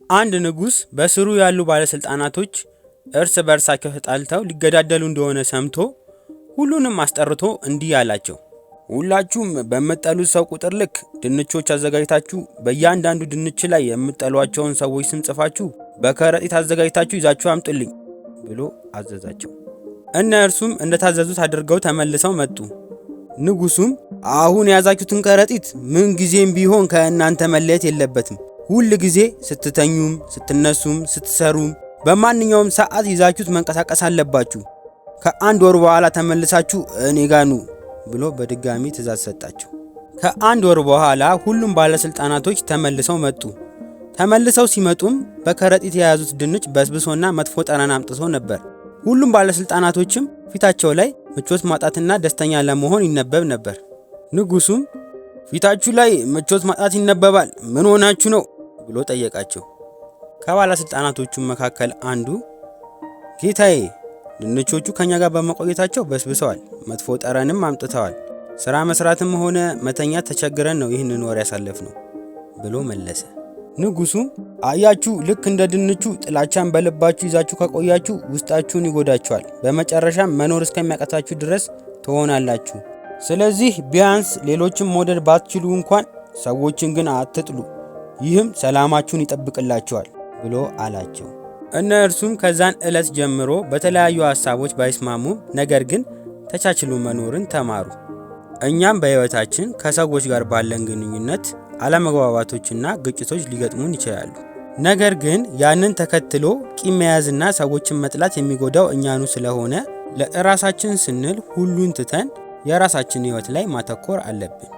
አንድ ንጉሥ በስሩ ያሉ ባለሥልጣናቶች እርስ በእርሳቸው ተጣልተው ሊገዳደሉ እንደሆነ ሰምቶ ሁሉንም አስጠርቶ እንዲህ አላቸው። ሁላችሁም በምትጠሉት ሰው ቁጥር ልክ ድንቾች አዘጋጅታችሁ በእያንዳንዱ ድንች ላይ የምትጠሏቸውን ሰዎች ስም ጽፋችሁ በከረጢት አዘጋጅታችሁ ይዛችሁ አምጡልኝ ብሎ አዘዛቸው። እነርሱም እንደታዘዙት አድርገው ተመልሰው መጡ። ንጉሱም አሁን የያዛችሁትን ከረጢት ምን ጊዜም ቢሆን ከእናንተ መለየት የለበትም። ሁል ጊዜ ስትተኙም፣ ስትነሱም፣ ስትሰሩም በማንኛውም ሰዓት ይዛችሁት መንቀሳቀስ አለባችሁ። ከአንድ ወር በኋላ ተመልሳችሁ እኔ ጋ ኑ ብሎ በድጋሚ ትእዛዝ ሰጣቸው። ከአንድ ወር በኋላ ሁሉም ባለስልጣናቶች ተመልሰው መጡ። ተመልሰው ሲመጡም በከረጢት የያዙት ድንች በስብሶና መጥፎ ጠረን አምጥቶ ነበር። ሁሉም ባለስልጣናቶችም ፊታቸው ላይ ምቾት ማጣትና ደስተኛ ለመሆን ይነበብ ነበር። ንጉሱም ፊታችሁ ላይ ምቾት ማጣት ይነበባል፣ ምን ሆናችሁ ነው ብሎ ጠየቃቸው። ከባለስልጣናቶቹም መካከል አንዱ ጌታዬ፣ ድንቾቹ ከኛ ጋር በመቆየታቸው በስብሰዋል፣ መጥፎ ጠረንም አምጥተዋል። ስራ መስራትም ሆነ መተኛት ተቸግረን ነው ይህንን ወር ያሳለፍነው ብሎ መለሰ። ንጉሱም አያችሁ፣ ልክ እንደ ድንቹ ጥላቻን በልባችሁ ይዛችሁ ከቆያችሁ ውስጣችሁን ይጎዳችኋል፣ በመጨረሻም መኖር እስከሚያቀታችሁ ድረስ ትሆናላችሁ። ስለዚህ ቢያንስ ሌሎችን መውደድ ባትችሉ እንኳን ሰዎችን ግን አትጥሉ፣ ይህም ሰላማችሁን ይጠብቅላችኋል ብሎ አላቸው። እነርሱም ከዛን ዕለት ጀምሮ በተለያዩ ሀሳቦች ባይስማሙም ነገር ግን ተቻችሎ መኖርን ተማሩ። እኛም በሕይወታችን ከሰዎች ጋር ባለን ግንኙነት አለመግባባቶችና ግጭቶች ሊገጥሙን ይችላሉ። ነገር ግን ያንን ተከትሎ ቂም መያዝና ሰዎችን መጥላት የሚጎዳው እኛኑ ስለሆነ ለራሳችን ስንል ሁሉን ትተን የራሳችን ሕይወት ላይ ማተኮር አለብን።